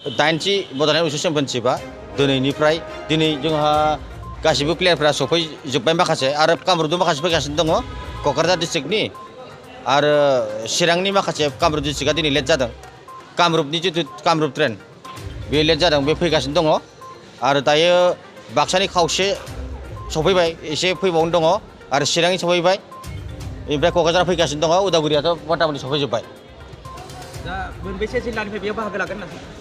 80 Bodoland wish चेम्पियनशिपआ दिनै जोंहा गासिबो प्लेयारफ्रा सफैजोब्बाय माखासे आरो कामरुपनि माखासे फैगासिनो दङ क'क्राझार डिस्ट्रिक्टनि आरो चिरांनि माखासे कामरुप डिस्ट्रिक्टआ दिनै लेट जादों कामरुपनि जिथु कामरुप ट्रेन बे लेट जादों बे फैगासिनो दङ आरो दायो बाक्सानि खावसे सफैबाय एसे फैबावनो दङ आरो चिरांनि सफैबाय ओमफ्राय क'क्राझारा फैगासिनो दङ उदालगुरियाथ' मथा-मथि सफैजोब्बाय दा मोनबेसे जिल्लानिफ्राय बेयाव बाहागो लागोन होननानै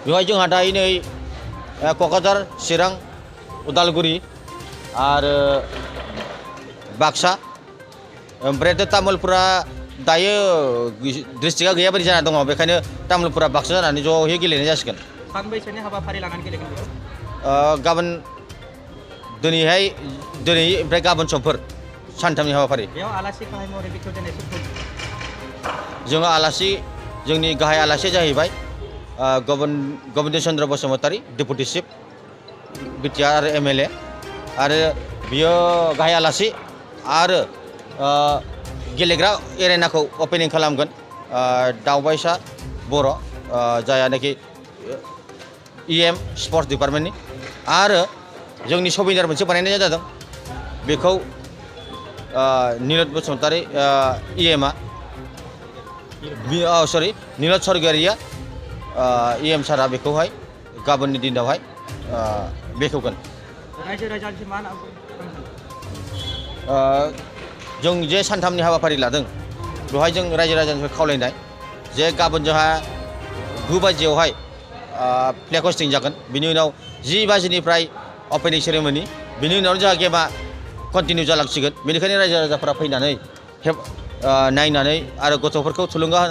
बेवहाय जोंहा दायो नै क'क्राझार चिरां उदालगुरि आरो बाक्सा ओमफ्रायथ' तामुलपुरा दायो डिस्ट्रिक्टआ गैया बायदि जाना दङ बेखायनो तामुलपुरा बाक्सा जानानै ज'यै गेलेनाय जासिगोन सानबैसोनि हाबाफारि लानानै गेलेगोन गाबोन दिनै ओमफ्राय गाबोन समफोर सानथामनि हाबाफारि बेयाव आलासि गाहाय महरै बेखेवजेननाय जोङो आलासि जोंनि गाहाय आलासिया जाहैबाय Gobinda Chandra Basumatary deputy chief BTR आरो MLA आरो बियो गाहाय आलासि आरो गेलेग्रा एरेनाखौ अपेनिं खालामगोन दावबायसा बर' जायानाखि EM स्पर्ट्स डिपार्टमेन्टनि आरो जोंनि सबिनार मोनसे बानायनाय जादों बेखौ नीलद बसुमतारी EM नीलद सरगियारिया EM सारा बेखौहाय गाबोननि दिनावहाय बेखेवगोन रायजो राजानि मा जों जे सानथामनि हाबाफारि लादों बेवहाय जों रायजो राजानिफ्राय खावलायनाय जे गाबोन जोंहा 9 बाजियावहाय फ्लेग हस्टिं जागोन बिनि उनाव 10 बाजिनिफ्राय अपेनिं सेरेमनि बिनि उनाव जोंहा गेमा कन्टिनिउ जालांसिगोन बेनिखायनो रायजो राजाफोरा फैनानै नायनानै आरो गथ'फोरखौ थुलुंगा